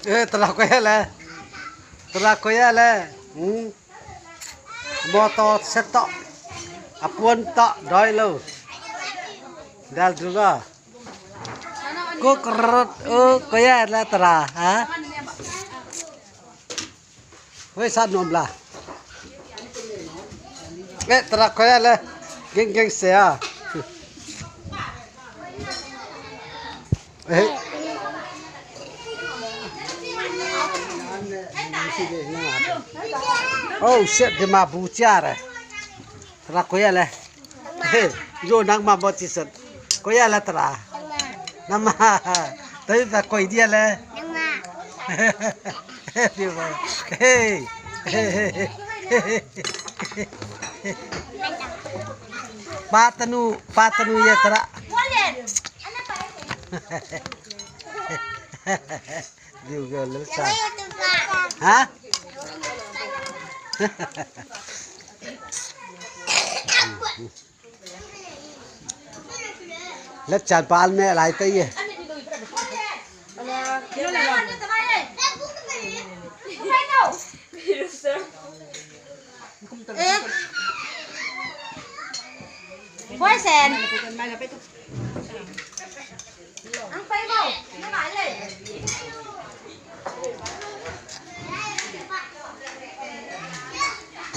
ເອີ ຕະຫຼາດກວຍແລະ ຕະຫຼາດກວຍແລະ ອືມ ມໍຕໍ່ເຊັດເຕາະ ອາປວນເຕາະດອຍໂລ ດາລດູລາ ກຸກຣົດ ເອີ ກວຍແລະຕະຫຼາດ ຮະ. ເວີຍ ຊາດນົມລະ ເອະ ຕະລະກອຍລະ ເກັ່ງໆເສຍ ເອະ ໂອ້ ເຊັດ ເດມາບູຈາ ຕະລະກອຍລະ. ເອີ ໂຍນັງມາບໍ່ຕິສຸດ ກອຍລະຕະລາ ນຳມາ ໄດ້ຕະກອຍເດຍແລະ ນຳມາ ເດຍ ເຮີ ປາຕະນູ ປາຕະນູເຍຕະລາ ເດີ ເດີ ເລີ ຮະ. ލައްޗާ ޕާލް މޭ ލައިތައްޔޭ. އެ. ހޮއި ސޭން.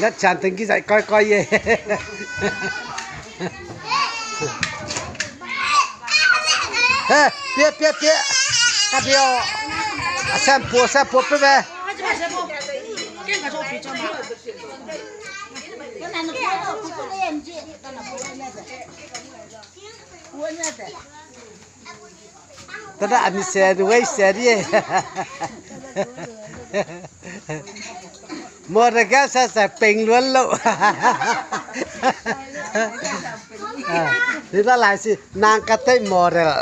ލައްޗާ ތެންކި ސައި ކޮއި ކޮއި އޭ. ހޭ، ޕިޔަ، ޕިޔަ، ޕިޔަ. ކަ ޕިޔޯ. އަސެމް ޕޯ، ސެ ޕޯ ޕެ ބޭ. ތަދަ އަނި ސޭދު ވައި ސޭދިއޭ. މޯރަގާ ސަސަ ޕެން ލުއަށްލޯ. ނިދަ ލާސި ނާން ކަތައި މޯރެލް.